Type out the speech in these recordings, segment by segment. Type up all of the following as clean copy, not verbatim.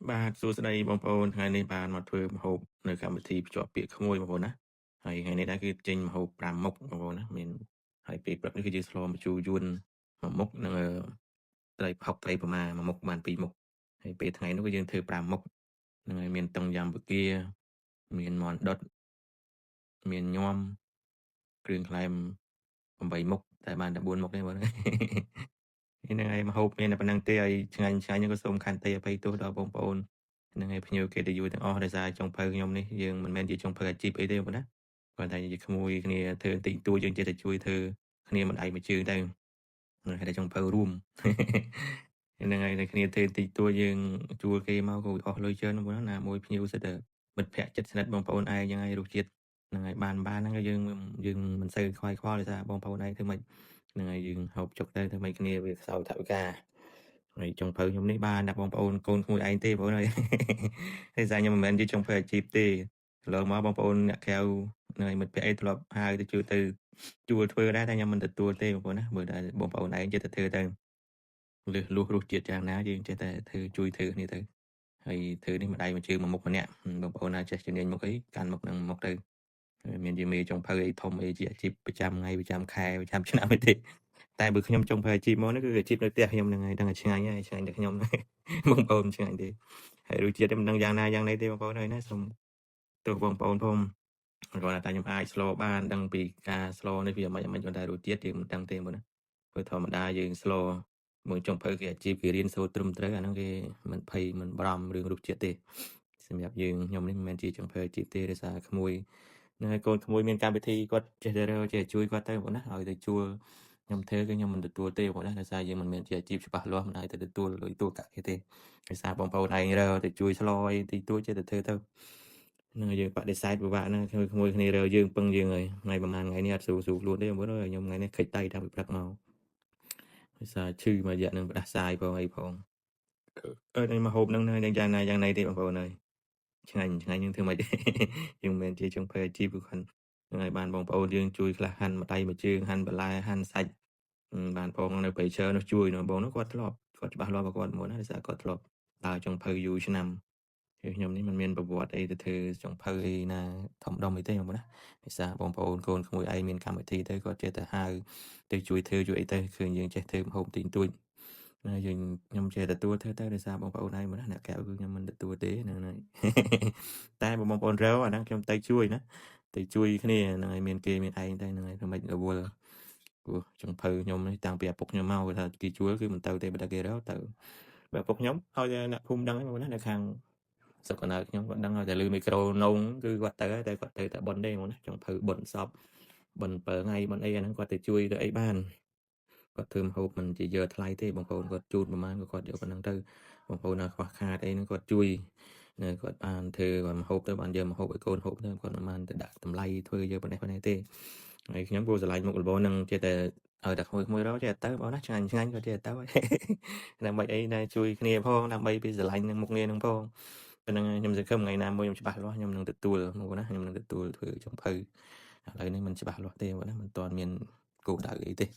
បាទសួស្តីបងប្អូនថ្ងៃនេះបានមកធ្វើម្ហូបនៅកម្មវិធីភ្ជាប់ពាក្យក្មួយបងប្អូនណាហើយថ្ងៃនេះដែរគឺចេញម្ហូប5មុខបងប្អូនណាមានហើយពេលព្រឹកនេះគឺយើងស្លម្ជូរយួនមួយមុខនិងត្រីផុកត្រីប្រមាមួយមុខបាន2មុខហើយពេលថ្ងៃនោះគឺយើងធ្វើ5មុខនឹងហើយមានតុងយ៉ាំបកាមានមាន់ដុតមានញាំគ្រឿងក្លែម8មុខតែបានតែ4មុខទេបងហ្នឹងហើយម្ហូបមានតែប៉ុណ្្នឹងទេហើយឆ្ងាញ់ឆ្ងាញ់ក៏សូមខន្តីអភ័យទោសដល់បងប្អូនហ្នឹងហើយភ្ញៀវកិត្តិយសទាំងអស់ដោយសារចុងភៅខ្ញុំនេះយើងមិនមែនជាចុងភៅអាជីពអីទេបងណាគាត់តែជាក្មួយគ្នាធ្វើបន្តិចតួចយើងចេះតែជួយធ្វើគ្នាមួយដៃមួយជើងទៅហ្នឹងហើយតែចុងភៅរួមហ្នឹងហើយតែគ្នាធ្វើបន្តិចតួចយើងជួលគេមកក៏អស់លុយច្រើនបងណាមួយភ្ញៀវសិតតែមិត្តភ័ក្តិចិត្តស្និទ្ធបងប្អូនឯងយ៉ាងហើយរសជាតិហ្នឹងហើយបានបានហ្នឹងយើងយើងមិនសូវខ្វាយខ្វល់ដោយសារបងប្អូនឯងធ្វើម៉េចហ្នឹងហើយយើងហូបចុកទៅធ្វើម៉េចគ្នាវាខ្សោយថវិកាហើយចុងភៅខ្ញុំនេះបានតែបងប្អូនកូនក្មួយឯងទេបងប្អូនហើយដោយសារខ្ញុំមិនមែនជាចុងភៅអាជីពទេកន្លងមកបងប្អូនអ្នកក្រៅហ្នឹងហើយមិត្តភ័ក្តិអីធ្លាប់ហៅទៅជួយទៅជួលធ្វើដែរតែខ្ញុំមិនទទួលទេបងប្អូនណាមើលតែបងប្អូនឯងចេះតែធ្វើទៅលឹះលួសរសជាតិយ៉ាងណាយើងចេះតែធ្វើជួយធ្វើគ្នាទៅហើយធ្វើនេះមួយដៃមួយជើងមួយមុខម្នាក់បងប្អូនណាចេះជំនាញមុខអីកាន់មុខនឹងមុខទៅមានជាមេចុងភៅអីធំអីជាអាជីពប្រចាំថ្ងៃប្រចាំខែប្រចាំឆ្នាំអីទេតែបើខ្ញុំចុងភៅអាជីពមកនេះគឺអាជីពនៅផ្ទះខ្ញុំហ្នឹងហើយដឹងតែឆ្ងាញ់ហើយឆ្ងាញ់តែខ្ញុំបងប្អូនឆ្ងាញ់ទេហើយរសជាតិមិនដឹងយ៉ាងណាយ៉ាងណីទេបងប្អូនហើយណាសូមទោសបងប្អូនផងគាត់ថាខ្ញុំអាចស្លបានដឹងពីការស្លនេះវាមិនមិនគាត់តែរសជាតិយើងមិនដឹងទេបងណាព្រោះធម្មតាយើងស្លមួយចុងភៅគេអាជីពគេរៀនសូត្រត្រឹមត្រូវអាហ្នឹងគេមិនភ័យមិនបារម្ភរឿងរសជាតិទេសម្រាប់យើងខ្ញុំនេះមិនមែនជាចុងភៅអាជីពទេដោយសារក្មួយហ្នឹងហើយកូនក្មួយមានកម្មវិធីគាត់ចេះតែរើចេះជួយគាត់ទៅបងណាឲ្យទៅជួលខ្ញុំធ្វើគឺខ្ញុំមិនទទួលទេបងណាដោយសារយើងមិនមានជាអាជីពច្បាស់លាស់មិនអាចទៅទទួលលុយទួលកាក់គេទេដោយសារបងប្អូនឯងរើទៅជួយស្លអីទីទួចចេះតែធ្វើទៅហ្នឹងហើយយើងបដិសេធពិបាកហ្នឹងក្មួយក្មួយគ្នារើយើងពឹងយើងហើយថ្ងៃប្រហែលថ្ងៃនេះអត់ស៊ូស៊ូខ្លួនទេបងប្អូនខ្ញុំថ្ងៃនេះខិចដៃតាំងពីព្រឹកមកដោយសារឈឺមួយរយៈនឹងផ្ដាសាយផងអីផងអឺនេះមកហូបហ្នឹងយ៉ាងណាយ៉ាងណីទេបងប្អូនហើយឆ្ងាញ់ឆ្ងាញ់យើងធ្វើម៉េចយើងមិនមែនជាចុងភៅអាជីពគឺគាត់ហ្នឹងហើយបានបងប្អូនយើងជួយខ្លះហាន់ម្ដាយមួយជើងហាន់បន្លែហាន់សាច់បានផងនៅព្រៃឈើនោះជួយនោះបងនោះគាត់ធ្លាប់គាត់ច្បាស់លាស់គាត់មួយណាដោយសារគាត់ធ្លាប់ដើរចុងភៅយូរឆ្នាំគឺខ្ញុំនេះមិនមានប្រវត្តិអីទៅធ្វើចុងភៅអីណាធំដុំអីទេបងប្អូនណាដោយសារបងប្អូនកូនក្មួយឯងមានកម្មវិធីទៅគាត់ចេះតែហៅទៅជួយធ្វើជួយអីទៅឃើញយើងចេះធ្វើម្ហូបទីងទួចណាយើងខ្ញុំចេះទទួលធ្វើទៅដោយសារបងប្អូនឯងមកណាអ្នកកែវគឺខ្ញុំមិនទទួលទេហ្នឹងហើយតែបងប្អូនរើអាហ្នឹងខ្ញុំទៅជួយណាទៅជួយគ្នាហ្នឹងហើយមានគេមានឯងទៅហ្នឹងហើយធ្វើម៉េចរវល់ព្រោះចុងភៅខ្ញុំនេះតាំងពីឪពុកខ្ញុំមកគាត់ថាគេជួលគឺមិនទៅទេបើតែគេរើទៅបើឪពុកខ្ញុំឲ្យតែអ្នកភូមិដឹងហ្នឹងបងណានៅខាងស្រុកកណ្ដាលខ្ញុំគាត់ដឹងឲ្យតែលឺមីក្រូនងគឺគាត់ទៅហើយតែគាត់ទៅតែប៉ុនទេបងណាចុងភៅប៉ុនសពប៉ុន7ថ្ងៃប៉ុនអីអាហ្នឹងគាត់ទៅជួយទៅអីបានគាត់ធ្វើម្ហូបមិនជាយកថ្លៃទេបងប្អូនគាត់ជូតប្រហែលក៏គាត់យកប៉ុណ្ណឹងទៅបងប្អូនណាខ្វះខាតអីហ្នឹងគាត់ជួយនៅគាត់បានធ្វើគាត់ម្ហូបទៅបានយកម្ហូបឲ្យកូនហូបទៅគាត់មិនបានទៅដាក់តម្លៃធ្វើយកប៉ុណ្ណេះប៉ុណ្ណេះទេហើយខ្ញុំគួរស្រឡាញ់មុខរបរហ្នឹងចេះតែឲ្យតែក្មួយក្មួយរកចេះតែទៅបងណាឆ្ងាញ់ឆ្ងាញ់ក៏ចេះតែទៅដើម្បីអីណាជួយគ្នាផងដើម្បីពីស្រឡាញ់នឹងមុខងារហ្នឹងផងប៉ុណ្ណឹងខ្ញុំសង្ឃឹមថ្ងៃណាមួយខ្ញុំច្បាស់លាស់ខ្ញុំនឹងទទួលមកណាខ្ញុំនឹងទទួលធ្វើចុងភៅឥឡូវនេះមិនច្បាស់លាស់ទេបងណាមិនទាន់មានគោលដៅអីទ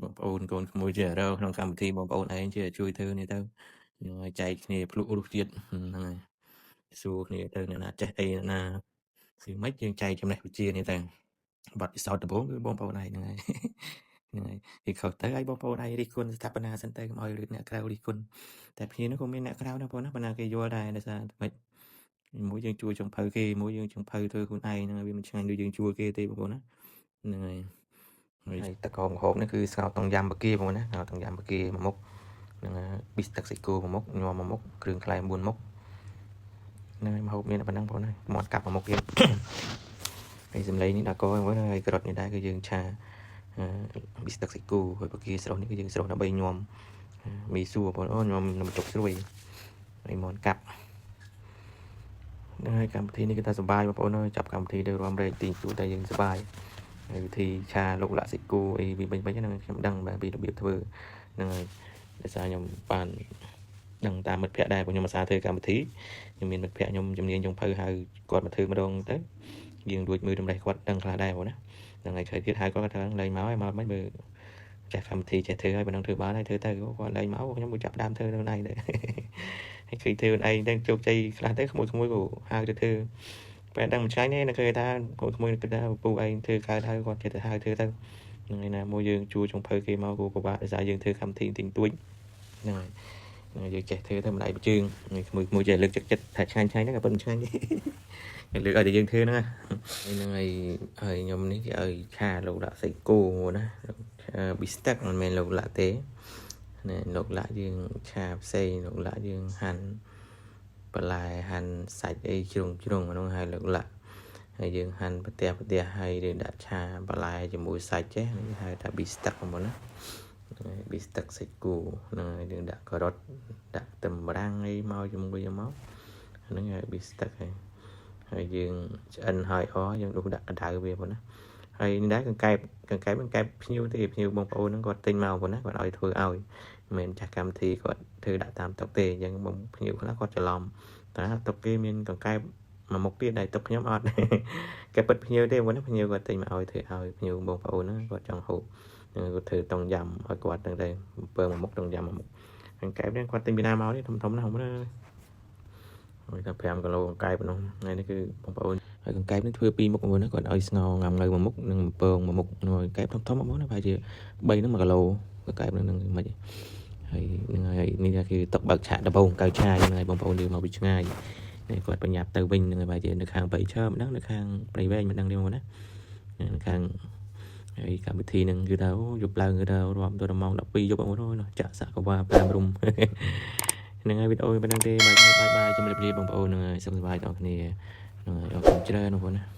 េបងប្អូនកូនក្មួយជារក្នុងកម្មវិធីបងប្អូនឯងជាជួយធ្វើនេះទៅនឹងឲ្យចែកគ្នាភ្លុករសជាតិហ្នឹងហើយសួរគ្នាទៅអ្នកណាចេះអីអ្នកណាគឺមិនយើងចែកចំណេះវិជ្ជានេះទៅបទពិសោធន៍ដំបូងគឺបងប្អូនឯងហ្នឹងហើយហ្នឹងហើយគេខុសទៅឲ្យបងប្អូនឯងរិះគន់ស្ថាបនាសិនទៅកុំឲ្យអ្នកក្រៅរិះគន់តែភ្ញៀវនោះក៏មានអ្នកក្រៅដែរបងប្អូនណាប៉ុន្តែគេយល់ដែរដោយសារមិនមួយយើងជួយចុងភៅគេមួយយើងចុងភៅធ្វើខ្លួនឯងហ្នឹងវាមិនឆ្ងាញ់ដូចយើងជួលគេទេបងប្អូនណាហ្នឹងហើយហើយទឹកក្រហមក្រហមនេះគឺស្ងោរតុងយ៉ាំបាគាបងប្អូនណាស្ងោរតុងយ៉ាំបាគាមួយមុខហ្នឹងប៊ីស្ទឹកសាច់គោមួយមុខញ៉ាំមួយមុខគ្រឿងក្លែម4មុខហ្នឹងហើយម្ហូបមានតែប៉ុណ្្នឹងបងប្អូនណាមាត់កាប់មួយមុខទៀតហើយសំឡេងនេះដល់កបងប្អូនហើយក្រុតនេះដែរគឺយើងឆាប៊ីស្ទឹកសាច់គោហើយបាគាស្រុះនេះគឺយើងស្រុះដើម្បីញ៉ាំមីសួរបងប្អូនញ៉ាំនំចុកស្រួយហើយមាន់កាប់ហ្នឹងហើយកម្មវិធីនេះគឺថាសប្បាយបងប្អូនអើយចាប់កម្មវិធីទៅរំរែកទីទួតែយើងសប្បាយហើយវិធីឆាលុកលាក់សាច់គោអីវិញវិញហ្នឹងខ្ញុំដឹងបាទពីរបៀបធ្វើហ្នឹងហើយដោយសារខ្ញុំបានដឹងតាមមិត្តភ័ក្តិដែរព្រោះខ្ញុំអាសាធ្វើកម្មវិធីខ្ញុំមានមិត្តភ័ក្តិខ្ញុំជំនាញចុងភៅហៅគាត់មកធ្វើម្ដងទៅយើងរួចមើលតម្រេះគាត់ដឹងខ្លះដែរបងណាហ្នឹងហើយក្រោយទៀតហៅគាត់ថាលែងមកហើយមកមិនមើល ចេះកម្មវិធីចេះធ្វើហើយមិនដឹងធ្វើបានហើយធ្វើទៅគាត់លែងមកខ្ញុំក៏ចាប់ដើមធ្វើខ្លួនឯងទៅហើយឃើញធ្វើខ្លួនឯងទៅជោគជ័យខ្លះទៅក្មួយក្មួយក៏ហៅទៅធ្វើពេលដឹងមិនឆ្ងាញ់ទេនៅឃើញថាក្មួយក្មួយគិតថាពូឯងធ្វើកើតហើយគាត់ចេះតែហៅធ្វើទៅហ្នឹងហើយណាមួយយើងជួចុងភៅគេមកក៏ពិបាកដោយសារយើងធ្វើកម្មវិធីទិញទួចហ្នឹងហើយហ្នឹងយើងចេះធ្វើទៅម្ដាយជើងក្មួយក្មួយចេះលើកទឹកចិត្តថាឆ្ងាញ់ឆ្ងាញ់ហ្នឹងក៏ប៉ុន្តែឆ្ងាញ់ទេលើកឲ្យតែយើងធ្វើហ្នឹងហ្នឹងហើយហើយខ្ញុំនេះគេឲ្យឆាលោកដាក់សាច់គោណាប៊ីស្តិកមិនមែនលោកឡាក់ទេណាលោកឡាក់យើងឆាផ្សេងលោកឡាក់យើងហាន់បន្លែហាន់សាច់អីជ្រុងជ្រុងហ្នឹងហើយលោកឡាក់ហើយយើងហាន់ប្រទះប្រទះហើយយើងដាក់ឆាបន្លែជាមួយសាច់ចេះនេះហៅថាប៊ីស្តិកហ្នឹងណាប៊ីស្តិកសាច់គោហ្នឹងហើយយើងដាក់ការ៉ុតដាក់ទឹមបារាំងអីមកជាមួយមកហ្នឹងហៅប៊ីស្តិកហើយហើយយើងឆ្អិនហើយអស់យើងដួសដាក់កម្ដៅវាប៉ុណ្ណាហើយនេះដែរកង្កែបកង្កែបកង្កែបភ្ញៀវទេភ្ញៀវបងប្អូនហ្នឹងគាត់ទិញមកប៉ុណ្ណាគាត់ឲ្យធ្វើឲ្យមិនមែនចាស់កម្មវិធីគាត់ធ្វើដាក់តាមតុទេអញ្ចឹងបងភ្ញៀវខ្លះគាត់ច្រឡំតែតុគេមានកង្កែបមួយមុខទៀតដែលតុខ្ញុំអត់គេពិតភ្ញៀវទេប៉ុណ្ណាភ្ញៀវគាត់ទិញមកឲ្យធ្វើឲ្យភ្ញៀវបងប្អូនហ្នឹងគាត់ចង់ហូបគាត់ធ្វើតុងយ៉ាំឲ្យគាត់ហ្នឹងទៅពើមួយមុខតុងយ៉ាំមួយមុខកង្កែបនេះគាត់ទិញពីណាមកនេះធំធំណាស់ណាហើយថា5គីឡូកង្កែបនោះថ្ងៃនេះគឺបងប្អូនហើយកង្កែបនេះធ្វើពីរមុខមួយណាគាត់ឲ្យស្ងោងំងៅមួយមុខនិងពងមួយមុខកង្កែបធំធំមកណាប្រហែលជា3ហ្នឹង1គីឡូកង្កែបហ្នឹងនឹងមិនហើយនឹងហើយនេះគឺតុកបើកឆាកដំបងកៅឆាយហ្នឹងហើយបងប្អូនយើងមកពីឆ្ងាយនេះគាត់បញ្ញាប់ទៅវិញហ្នឹងហើយប្រហែលជានៅខាងព្រៃឈើមិនដឹងនៅខាងព្រៃវែងមិនដឹងទេបងប្អូនណានៅខាងហើយកម្មវិធីហ្នឹងគឺថាយប់ឡើងគឺថារាប់ទៅដល់ម៉ោង12យប់បងប្អូនចាក់សាក់កវ៉ា5រុំហ្នឹងហើយវីដេអូប៉ុណ្ណឹងទេបាយបាយបាយជម្រាបលាបងប្អូនហ្នឹងហើយសុខសប្បាយដល់គ្នាហ្នឹងហើយអរគុណច្រើនបងប្អូនណា។